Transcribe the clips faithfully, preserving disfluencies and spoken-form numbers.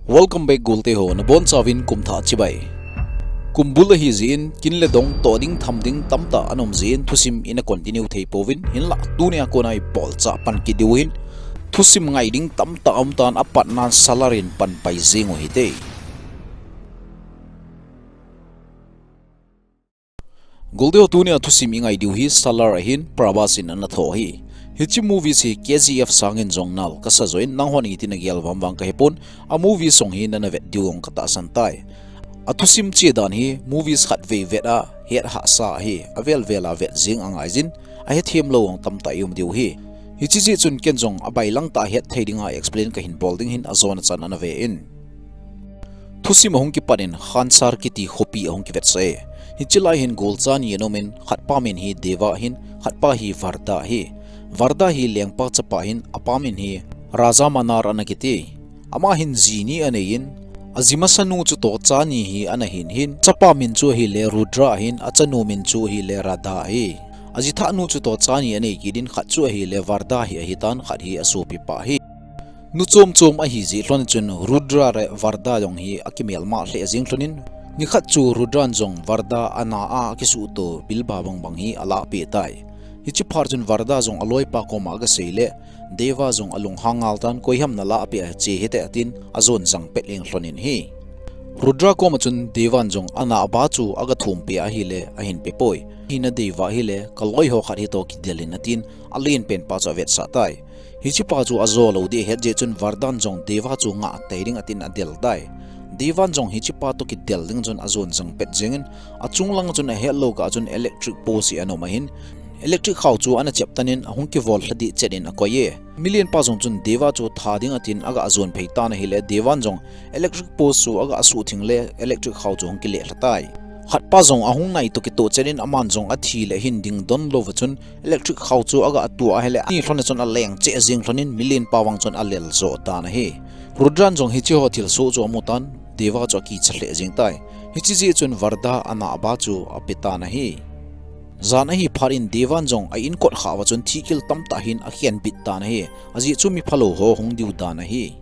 Welcome back, golte ho, nabonchauvin kumthah chibai. Kumbul ahi jeh in, kin le dong toh ding tham ding tamtah ana um jeh in, thusim ina continue thei pouvin, hinlah tunia kona ibolchah pan kit diu hin, thusim ngai ding tamtah aum tan, apatnan Salar in pan pai jeng u hite. Golte ho, tunia thusim ingai diu hi Salar ahin, Prabhas in ana tho ahi. Hiche movie hi K G F sangin jong nal kasa joh in, nanghon iti nagel vang vang kahepon, a movie jong hi nana vet diu jong katahsan tai. A thusim che dan hi movies khatvei vet a het hahsa ahi, avel vel a vet jeng angaijin, ahethem lou jong tamtah i um diu ahi. Hiche jeh chun ken jong abailang tah a hetthei dinga explain kahin bol ding hin, ajona chan ana ve in. Thusim ahung kipat in Khansar kiti khopi ahung kivetsah e. Hiche lai hin gol cha ni ana um in, khatpa min hi Deva ahin, khatpa hi Varda ahi. Varda hi lengpa chapa ahin, apa min hi Raja Manar ana kiti. Ama hin ji ni anei in, aji masanu chutoh cha ni hi ana hin hin, chapa min chu ahile Rudra ahin, achanu min chu ahile Radha ahi. Aji thahnu chutoh cha ni anei kit in, khat chu ahile Varda hi ahitan, khat hi asopipa ahi. Nu chom chom ahi jeh lhon chun Rudra le Varda jong hi akimelma lheh jeng lhon in, nikhat chu Rudra in jong Varda ana a akisuhto bilba bang bang hi alahpeh tai. Hiche phat chun Varda jong aloipa koma agasei le, Deva jong alunghang ngal tan, koiham nalahpeh a che hite atin, ajon jang pet leng lhon in ahi. Rudra koma chun Deva in jong ana aba chu agathum peh ahile, ahin pe poi. Hina Deva ahile, kaloi ho khat hitoh kidel in atin, alen pen pa chu avetsah tai. Hiche pa chu ajo lou ding ahet jeh chun Varda in jong Deva chu ngah tei ding atin adel tai. Deva in jong hiche pa toh kidel ding chun ajon jang pet jeng in, achung lang chun ahet lou kah chun electric post hi ana um ahin, electric khao chu ana chep tan in ahung kivol lha ding chet in akoi e. Milen pa jong chun Deva chu tha ding atin aga jon phei tan ahile, Deva in jong electric post chu aga suh thing le electric khao chu hung kile lha tai. Khatpa jong ahung nai toh kitoh chet in aman jong athi le ahin ding don lou va chun, electric khao chu aga tua ahile, ani lhon a chun aleng cheh jeng lhon in milen pa vang chun alel jo tan ahi. Rudra in jong hiche ho thilsoh chu amu tan, Deva chu akicha lheh jeng tai. Hiche jeh chun Varda ana aba chu ape tan ahi. Jan ahi phat in Deva in jong a in kot kha uva chun thihkil tamtah hin akhen bit tan ahi. Ajeh chu miphalou ho hung diu dan ahi.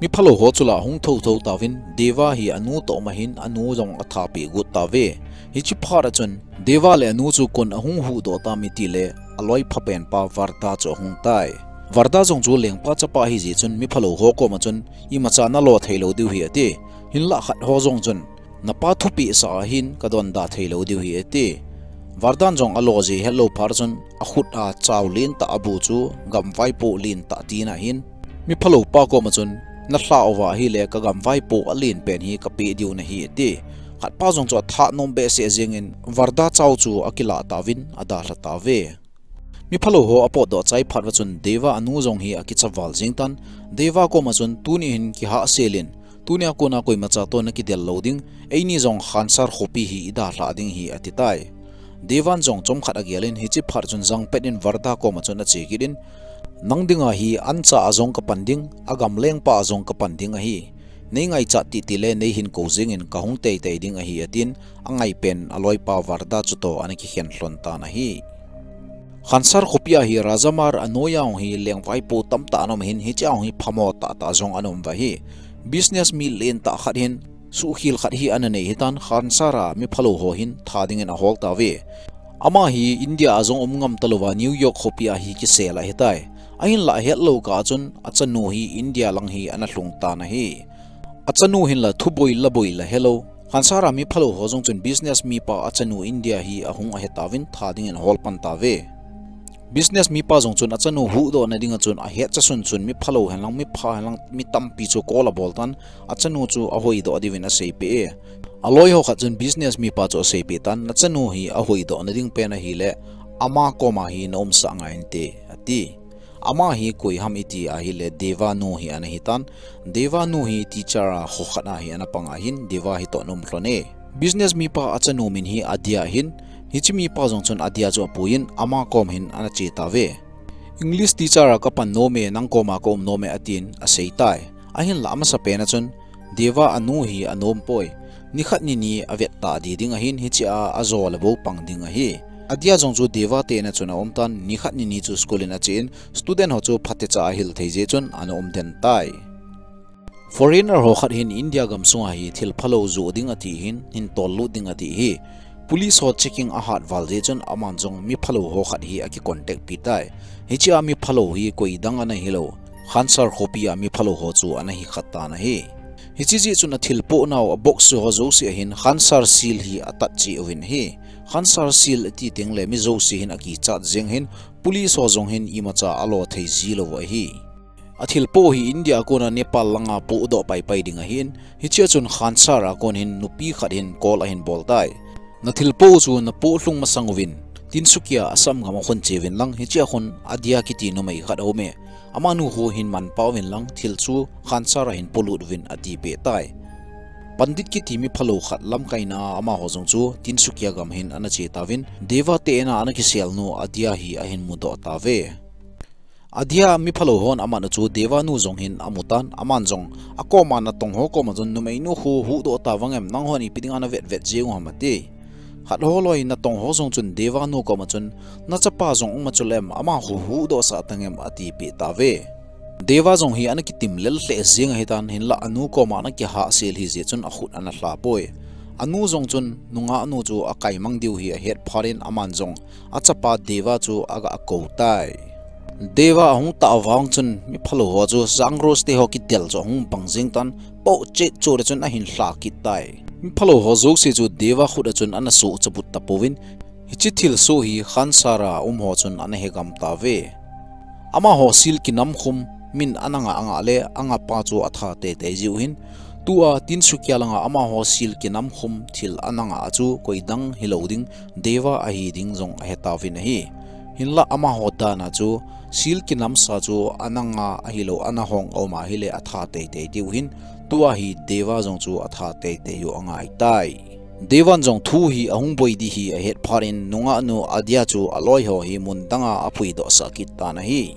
Miphalou ho chu la hung thotho tauvin, Deva hi anu toh um ahin, anu jong atha peh got tauve. Hiche phat a chun, Deva le anu chu koin ahung huhdoh tam iti le, aloi phapen pa Varda chu ahung tai. Varda jong chu lengpa chapa ahi jeh chun, miphalou ho koma chun, imacha nalo thei lou diu ahi ati. Hinlah khat ho jong chun, napa thupeh sah ahin, kadonda thei lou diu ahi ati. Varda in jong alo jeh het lou phat chun, akhut a chao lentah abu chu, gamvaipoh lentah tina ahin, miphalou pa koma chun, nalhah uva ahile, kagamvaipoh alen pen hi kapeh diu nahi ati. Khatpa jong chu athah nom behseh jeng in, Varda chao chu akilah tauvin, adalha tauve. Miphalou ho apotdoh chai phat uva chun Deva anu jong hi akicha val jeng tan, Deva koma chun tuni hin kihahsel in, tunia kona koimacha toh nakidel lou ding, eini jong Khansar khopi hi idalhah ding ahi ati tai. Deva in jong chomkhat agel in hiche phat chun jangpet in Varda koma chun ache kit in, nang dinga hi ancha a jong kapan ding, agamlengpa a jong kapan ding ahi. Nei ngaichat titi le nei hin kou jeng in kahung teitei ding ahi atin, angaipen aloipa Varda chutoh ana kikhen lhon tan ahi. Khansar khopi a hi Raja Manar anoiya hung hi lengvaipoh tamtah ana um ahin hichea hung hi phamo tahtah jong ana um uva ahi. Business mi lentah khat hin suhkhel khat hi ana nei ahitan Khansar a miphalou ho hin tha dingin ahol tauve. Ama hi India a jong um ngam talouva New York khopi a hi kisel ahitai. Ahinlah ahet lou kah chun achanu hi India lang hi ana lhung tan ahi. Achanu hinla thuboi laboi la helou. Khansar a miphalou ho jong chun business mipa achanu India hi ahung ahe tauvin tha dingin ahol pan tauve. Business mipa jong chun achanu huhdoh nading a chun ahet chasun chun miphalou henlang mipha henlang mi tampi chu call abol tan achanu chu ahoidoh diuvin aseipeh e. Aloi ho khat chun business mipa chu aseipeh tan nachanu hi ahoidoh nading pen ahile ama koma hi naumsah ngai inte ati. Ama hi koi ham iti ahile Deva nu hi ana hitan. Deva nu hi teacher a kho khat a hi ana pang ahin Deva hitoh ana um lhon e. Business mipa achanu min hi Adya ahin, hiche mipa jong chun Adya chu apuiyin ama kom hin ana che tauve. English teacher a kapan nom e, nang koma kaum nom e atin aseitai. Ahinlah amasapen a chun Deva anu hi anom poi. Nikhat nini avet tah ding ding ahin hichea ajo le bou pang ding ahi. Adya jong chu Deva te in a chun aum tan nikhat nini chu school in ache in student ho chu phatecha ahil thei jeh chun ana um den tai. Foreigner ho khat hin India gamsunga hi thil phalou joh ding ati hin, hin tollut ding ati hi. Police ho checking ahat val jeh chun aman jong mi phalou ho khat hi aki contact pi tai. Hichea mi phalou hi koi dang ana hilou, Khansar khopi a mi phalou ho chu ana hi khat tan ahi. Hiche jeh chun athil pohnau a box ho jouse a hin Khansar seal hi atat cheh uvin ahi. Khansar seal ati tengle mi jouse hin akichat jeng hin, police ho jong hin imacha alo thei jilou ahi. Athil poh hi India a kona Nepal langa pohdoh paipai ding ahin, hichea chun Khansar a kon hin nupi khat hin call ahin bol tai. Nathil poh chu napoh lhung masang uvin, Tinsukia Assam gam a khun cheuvin lang, hichea khun Adia kiti numei khat aume. Amanu khu hin manpha uvin lang, thil chu Khansar a hin polut uvin atipeh tai. Pandit kiti mi phalou khat lamkaina a amaho jong chu Tinsukia gam hin ana che tauvin, Deva te ina ana kiselnu Adia hi ahin mudoh tauve. Adia mi phalou hon aman u chu Deva nu jong hin amutan, aman jong akoma natong ho koma chun, numeinu khu huhdoh tauvang em, nanghon ipi dinga navetvet jeng u ham ati. Khat ho loi natong ho jong chun Deva nu koma chun, nachapa jong um a chuleh em, ama khu huhdoh sah tang em atipeh tauve. Deva jong hi ana kitim lel lheh jeng ahitan, hinlah anu koma ana kihahsel hijeh chun akhut ana lha poi. Anu jong chun nungahnu chu akaimang diu hi ahet phat in aman jong achapa Deva chu aga kou tai. Deva ahung tah vang chun mi phalou ho chu Jangros te ho kidel chu ahung bang jeng tan, poh chet chu le chun ahin lha kit tai. Mi phalou ho jouse chu Deva khut a chun ana soh chabut tapouvin, hiche thilsoh hi Khansar a um ho chun ana hegam tauve. Amaho seal kinamkhum min ana ngah angah le angah pa chu atha teitei jiu hin, tua Tinsukia langa amaho seal kinamkhum thil ana ngah a chu koi dang hilou ding, Deva ahi ding jong ahe tauvin ahi. Hinlah amaho dan a chu seal kinamsa chu ana ngah ahilou, ana hong aum ahile atha teitei diu hin, tua hi Deva jong chu atha teitei u angai tai. Devan jong thu hi ahung boi di hi ahet phat in, nungahnu Adia chu aloi ho hi mun danga aphuidoh sah kit tan ahi.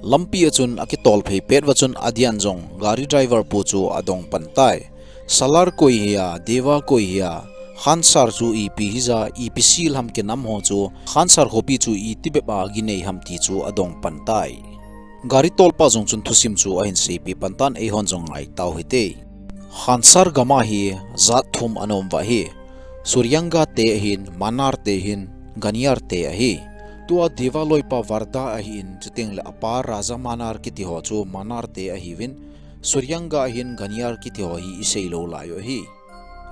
Lampi a chun akitol phei pet uva chun Adian jong gari driver pu chu adong pan tai. Salar koi hia, Deva koi hia, Khansar chu ipi hija, ipi seal ham kinam ho chu, Khansar khopi chu iti bep a ginei ham ti chu adong pan tai. Gari tolpa jong chun thusim chu ahin seipeh pan tan, eihon jong ngai tau hite. Khansar gam a hi jat thum ana um uva ahi. Suryanga te ahin, Manar te ahin, Ganiar te ahi. Tua Deva loipa Varda ahin, chuteng le apa Raja Manar kiti ho chu Manar te ahiuvin, Suryanga ahin, Ganiar kiti ho hi isei lou lai u ahi.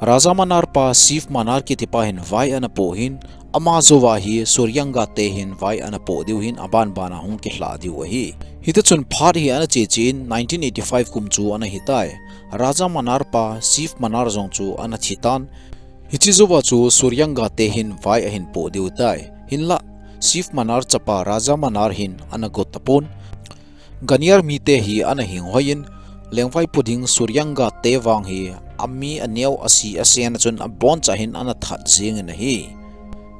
Raja Manar pa Shiv Manar kiti pa hin vai ana po hin, ama jouva hi Suryanga te hin vai ana po diu hin, aban ban a hung kilha diu ahi. Hiti chun phat hi ana che che in nineteen eighty five kum chu ana hi tai. Raja Manar pa Shiv Manar jong chu ana thi tan. Hiche jouva chu Suryanga te hin vai ahin po diu tai. Hinlah Shiv Manar chapa Raja Manar hin ana got tapon. Ganiar mite hi ana hing hoi in, lengvaipo ding Suryanga te vang hi, ami aneo asi asen a chun aboncha hin ana that jeng in ahi.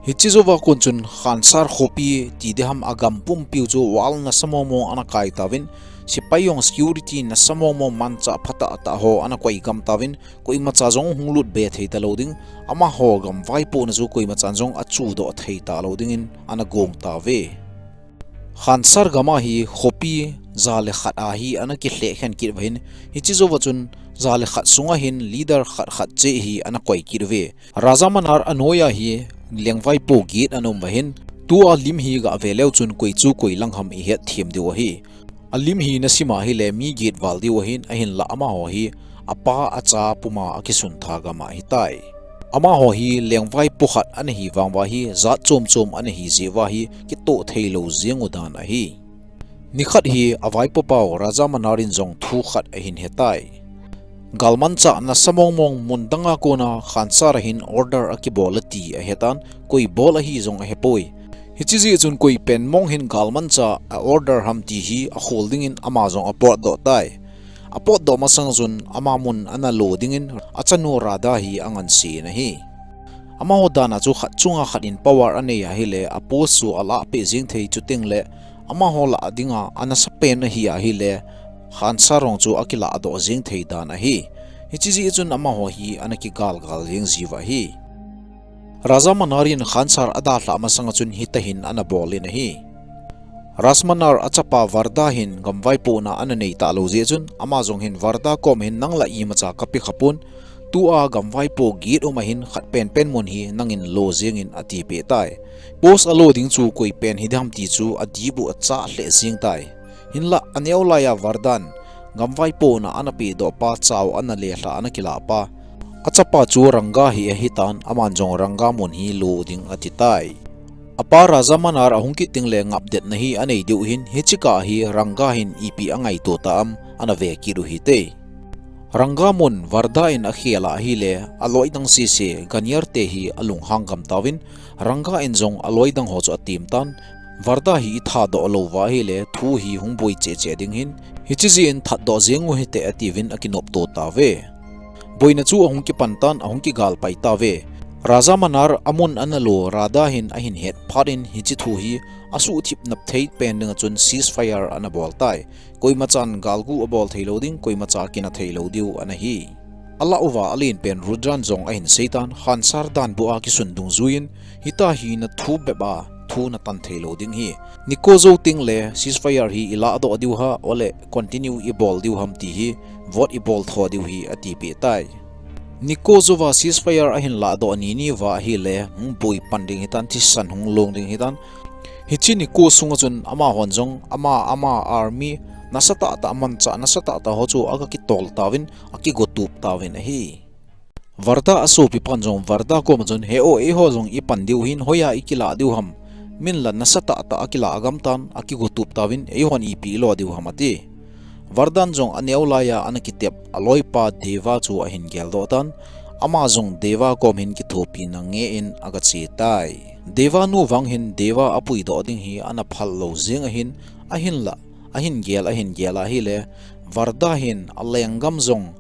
Hiche jouva kon chun Khansar khopi ti diham agam pumpiu chu wall nasa mong mong ana kai tauvin, sepai jong security nasa mong mong manchah phatah tah ho ana koi gam tauvin, koimacha jong hung lut be thei talou ding, amaho gam vaipohna chu koimacha jong achudoh thei talou dingin ana gong tauve. Khansar gam a hi khopi ja le khat a hi ana kilheh khen kit uva hin, hiche jouva chun ja le khat sunga hin leader khat khat cheh hi ana koi kit uve. Raja Manar anoiya hi lengvaipo get ana um uva hin, tua lim hi gah ve leu chun koi chu koi lang ham ihet them diu ahi. Alim hi nasim ahile mi get val diu ahin, ahinlah amaho hi apa acha puma akisun tha gam ahitai. Amaho hi lengvaipo khat ana hi vang uva hi, jat chom chom ana hi jeh uva hi, kitoh thei lou jeng u dan ahi. Nikhat hi avaipo pau Raja Manar in jong thu khat ahin he tai. Galmanchah nasa mong mong mun danga kona Khansar a hin order akibol e ti ahe tan, koi bol ahi jong ahe poi. Hiche jeh chun koi pen mong hin galmanchah a order ham ti hi akhol dingin ama jong apotdoh tai. Apotdoh masang chun ama mun ana lo dingin achanu Radha hi anganse in ahi. Amaho dan a chu khat chunga khat in power anei ahile, a post chu alah peh jeng thei, chuteng le amaho lah dinga anasa pen ahi ahile, Khansar jong chu akilah doh jeng thei dan ahi. Hiche jeh chun amaho hi ana kigal gal jeng jiu ahi. Raja Manar in Khansar adalhah masang a chun hitahin ana bol in ahi. Razmanar achapa Varda hin gamvaipohna ana nei talou jeh chun, ama jong hin Varda kom hin nang la imacha kape khapon, tua gamvaipo get um ahin khat penpen mun hi nangin lo jengin atipeh tai. Post alo ding chu koi pen hiding ham ti chu adip u achah lheh jeng tai. Hinlah aneo laiya Vardan gamvaipohna ana pedoh pa, chau ana lelha ana kilah pa, achapa chu Ranga hi ahitan, aman jong Ranga mun hi lo ding ati tai. Apa Razamanar ahung kit tengle ngapdetna hi anei diu hin, hiche kah hi Ranga hin ipi angaito ta am ana ve kit u hite. Ranga mun Varda in akhel a ahile, aloi dang sese Ganyar te hi alunghang gam tauvin, Ranga in jong aloi dang ho chu atem tan, Varda hi ithadoh louva ahile thu hi hung boi cheh cheh ding hin, hiche jeh in thatdoh jeng u hite atiuvin akinopto tauve. Boina chu ahung kipan tan, ahung kigal pai tauve. Razamanar amun ana lo Varda hin ahin het phat in hiche thu hi asuhthip nop thei pen dinga chun ceasefire ana bol tai. Koimachan galgu abol theilou ding, koimacha kina theilou diu ana hi. Alah uva alen pen Rudran jong ahin seitan, Khansar danbu a kisun dungjuiyin, hitia hi nathu bep a thu natan theilou ding hi. Nikho jou tengle ceasefire hi ilahdoh diu ham, ole continue ibol diu ham ti hi vote ibol tho diu hi atipeh tai. Nikho jouva ceasefire ahin lahdoh nini uva ahile, hung boi pan ding hitan, thisan hung long ding hitan. Hiche nikho sunga chun amahon jong, ama, ama army, nasatah tah manchah, nasatah tah ho chu aga kitol tauvin, akigotup tauvin ahi. Varda asopipan jong Varda koma chun, he o, eiho jong ipan diu hin, hoiya ikilah diu ham. Min la nasatah tah akilah agam tan, akigotup tauvin, eihon ipi ilo diu ham ati. Vardan jong aneo laiya ana kitep, aloipa Deva chu ahin geldoh tan, ama jong Deva kom hin kithopina nge in aga che tai. Deva nu vang hin Deva apuidoh ding hi ana phal lou jeng ahin, ahinlah, ahin gel, ahin gel ahile, Varda hin alenggam jong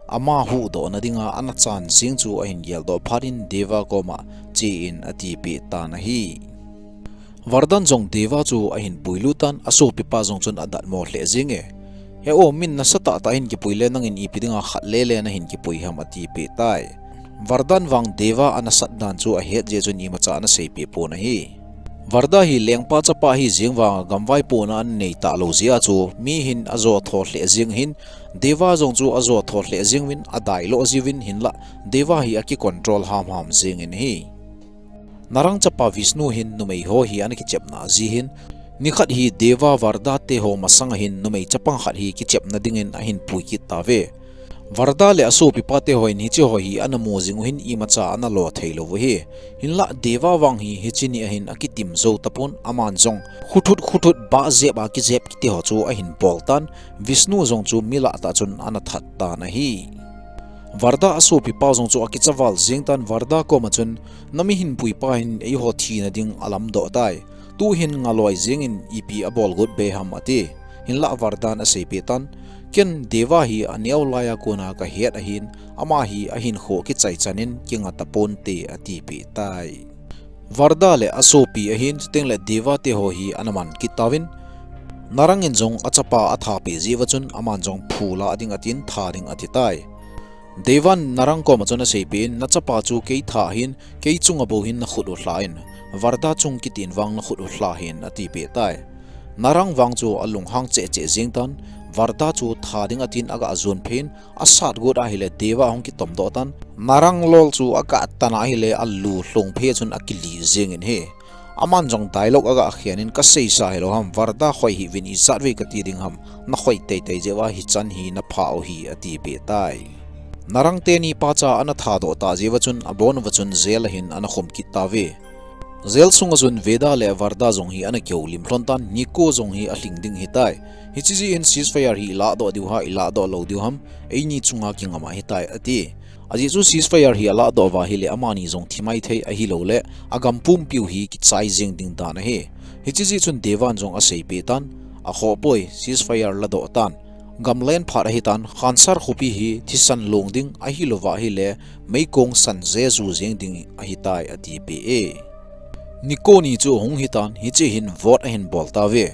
ama huhdohna dinga ana chan jeng chu ahin geldoh phat in Deva koma che in atipeh tan ahi. Vardan jong Deva chu ahin puilut tan, asopipa jong chun adatmo lheh jenge. He o, min nasatah tah hin kipui le nangin ipi dinga khat lele nahin kipui ham atipeh tai. Vardan vang Deva ana sat dan chu ahet jeh chun imacha ana seipeh pon ahi. Varda hi lengpa chapa ahi jeng vanga gamvaipohna ana nei talou jeh a chu mi hin ajo tho lheh jeng hin, Deva jong chu ajo tho lheh jeng uvin, adai lo jiuvin, hinlah Deva hi akicontrol hamham jengin ahi. Narang chapa Vishnu hin numei ho hi ana kichepna jeh hin, nikhat hi Deva Varda te ho masanga hin numei chapang khat hi kichepna dingin ahin pui kit tauve. Varda le asopipa te hon hiche ho hi ana mu jing u hin imacha ana lo theilou u ahi. Hinlah Deva vang hi hiche nia hin akitim jou tapon, aman jong khuthut khuthut bah jep a kijep kiti ho chu ahin bol tan, Vishnu jong chu mi lah tah chun ana that tan ahi. Varda asopipa jong chu akicha val jeng tan, Varda koma chun, namihinpuipa hin eiho thina ding alamdoh tai. Tuhin ngaloi jengin ipi abol got be ham ati. Hinlah Vardan aseipeh tan, ken Deva hi aneo laiya kona kahet ahin, ama hi ahinkho kichai chanin kinga taponte atipeh tai. Varda le asopi ahin, chuteng le Deva te ho hi ana man kit tauvin, Narang in jong achapa athapeh jeh uva chun aman jong phu lah ding atin, tha ding ati tai. Devan Narang koma chun aseipeh in, nachapa chu kei tha ahin, kei chunga bou hin nakhut u lha in, Varda chung kitin vang nakhut u lha hih in atipeh tai. Narang vang chu alunghang cheh cheh jeng tan, Varda chu tha ding atin aga jon phei in, asat got ahile Deva ahung kitomdoh tan, Narang lol chu aga tan ahile alu lhong phei chun akili jengin ahi. Aman jong dialogue aga khen in, kaseisa hilou ham, Varda khoi hih uvin, ijat vei kati ding ham, nakhoi teitei jeh uva hichan hi napha u hi atipeh tai. Narang teni pacha ana thadoh tah jeh uva chun, abon uva chun jail a hin ana khum kit tauve. Jail sunga chun Veda le Varda jong hi ana kihoulim lhon tan, Nikho jong hi alhing ding ahitai. Hiche jeh hin ceasefire hi ilahdoh diu ham, ilahdoh lou diu ham, eini chunga kingam ahitai ati. Ajeh chu ceasefire hi alahdoh uva ahile amani jong thi maithei ahilouleh agam pumpiu hi kichai jeng ding dan ahi. Hiche jeh chun Devan jong aseipeh tan, akhohpoi, ceasefire ladoh tan, gamlen phat ahitan, Khansar khopi hi thisan long ding ahilouva ahile meikong san jeju jeng ding ahitai atipeh e. Nikho ni chu ahung hitan, hiche hin vote ahin bol tauve.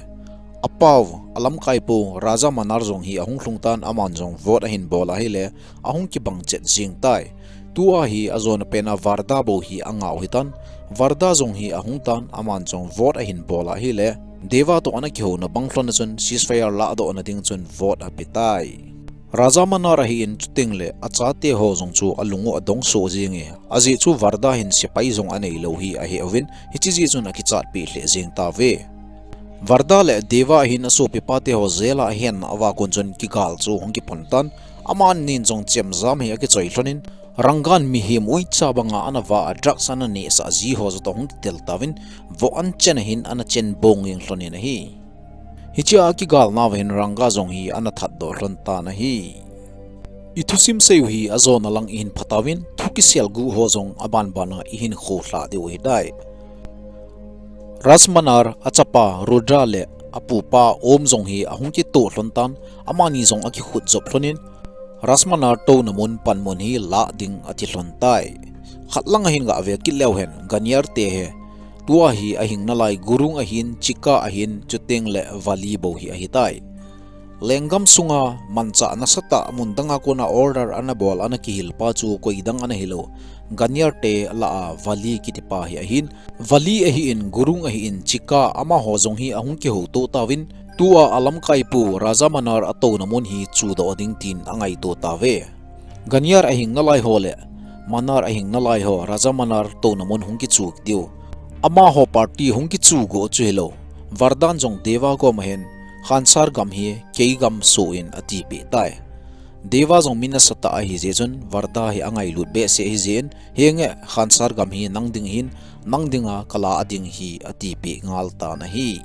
Apao, alamkaipu Raja Manar jong hi ahung lhung tan, aman jong vote ahin bol ahile ahung kibang chet jeng tai. Tua hi ajona pena Varda bou hi angah u hitan, Varda jong hi ahung tan, aman jong vote ahin bol ahile Deva toh ana kihouna bang lhon a chun ceasefire lahdoh na ding chun vote apetai. Raja Manar ahin chuteng le achate ho jong chu alung u adong soh jenge, ajeh chu Varda hin sepai jong aneilou hi ahe uvin, hiche jeh chun akichatpeh lheh jeng tauve. Varda le Deva ahin asopipa te ho jail a ahenna a vakun chun kigal chu hung kiphon tan, amani jong chemjam hi akichoi lhonin, Rangan mihem uicha banga ana va a drugs ana nehsah ji ho jotoh hung kitel tauvin, voh an chen ahin ana chen bong jeng lhonin ahi. Hichea kigalna uva hin Ranga jong hi ana thatdoh lhon tan ahi. I thusim seiu hi ajona lang ihin phatauvin, thu kiselguh ho jong abanbana ihin khohlhah diu ahitai. Rajamanar achapa Rudra le apupa Om jong hi ahung kitoh lhon tan, amani jong akikhut jop lhonin, Rajamanar touna mun panmun hi lah ding ati lhon tai. Khat lang ahin gave kit leu hen, Ganiyar te hi, tua hi ahing nalai Gurung ahin, Chika ahin, chuteng le Vali bou hi ahitai. Lenggam sunga manchah nasatah mun danga kona order ana bol ana kihil pa chu koidang ana hilou, Ganiyar te lah a Vali kitipa hi ahin, Vali ahin, Gurung ahin, Chika amaho jong hi ahung kihouto tauvin, tua alamkaipu Rajamanar atouna mun hi chudoh ding tin angaito tauve. Ganiyar ahing nalai ho le Manar ahing nalai ho Rajamanar touna mun hung kichu diu, amaho party hung kichu go chu hilou, Vardan jong Deva koma hin, Khansar gam hi kei gam soh in atipeh tai. Deva jong mi nasatah ahi jeh chun Varda hi angailut behseh ahi jeh in, henge Khansar gam hi nang ding ahin, nang dinga kala ding ahi atipeh ngal tan ahi.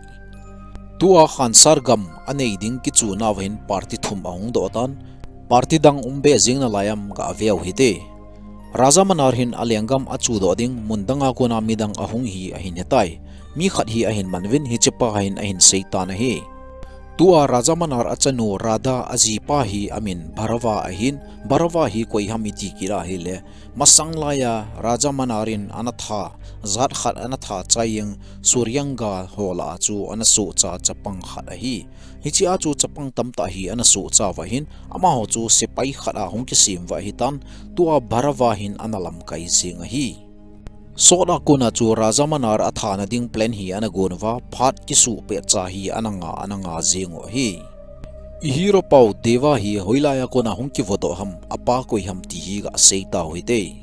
Tua Khansar gam anei ding kichuna uva hin party thum ahung doh tan, party dang um be jeng nalai am gaveu hite. Rajamanar hin alenggam achudoh ding mun danga kona midang ahung hi ahin hetai. Mi khat hi ahin man uvin, hichepa hin ahin sei tan ahi. Tua Rajamanar achanu Radha ajipa hi amin Bharava ahin, Bharava hi koi ham iti kit ahile, masang laiya Rajamanar in ana tha, jat khat ana tha chai jeng Suryanga ho lah a chu ana sohcha chapang khat ahi. Hichea chu chapang tamtah hi ana sohcha uva hin, amaho chu sepai khat a hung kisem uva ahitan, tua Bharava hin ana lamkai jeng ahi. Sot a kona chu Rajamanar athana ding plan hi ana gon uva, phat kisuh pehcha hi ana nga, ana nga jeng u ahi. I hero pau Deva hi hoilaiya kona hung kivodoh ham, apa koi ham ti hi gasei tau hite.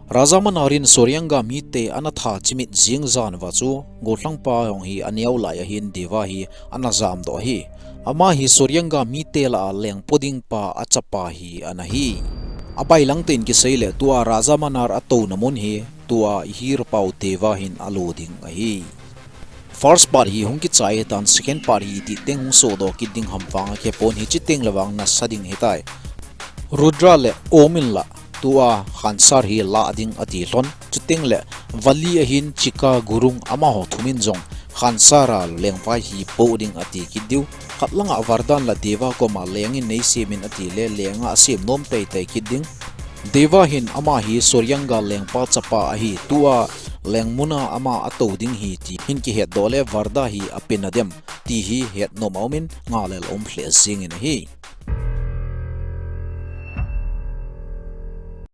Rajamanar in Suryanga mite ana tha chimit jeng jan uva chu, gollhangpa jong hi aneo lai ahin Deva hi ana jamdoh ahi. Ama hi Suryanga mite lah a lengpo ding pa achapa hi ana hi. Abailang tah in kisei le tua Rajamanar atouna mun hi tua i hero pau Deva hin alo ding ahi. First part hi hung kichai hitan, second part hi itih teng hung sohdoh kit ding ham vang akihepon, hiche teng le vang nasa ding ahitai. Rudra le Om in lah tua Khansar hi lah ding ati lhon, chuteng le Vali ahin, Chika, Gurung amaho thum in jong Khansar a lengvai hi poh ding ati kit diu. Khat langa Vardan le Deva koma leng in neisem in ati le lenga asem nom teitei kit ding. Deva hin ama hi Suryanga lengpa chapa ahi, tua lengmuna ama atou ding ahi ti hin kihetdoh le Varda hi ape nadem ti hi hetnom aumin, ngalel um lheh jeng in ahi.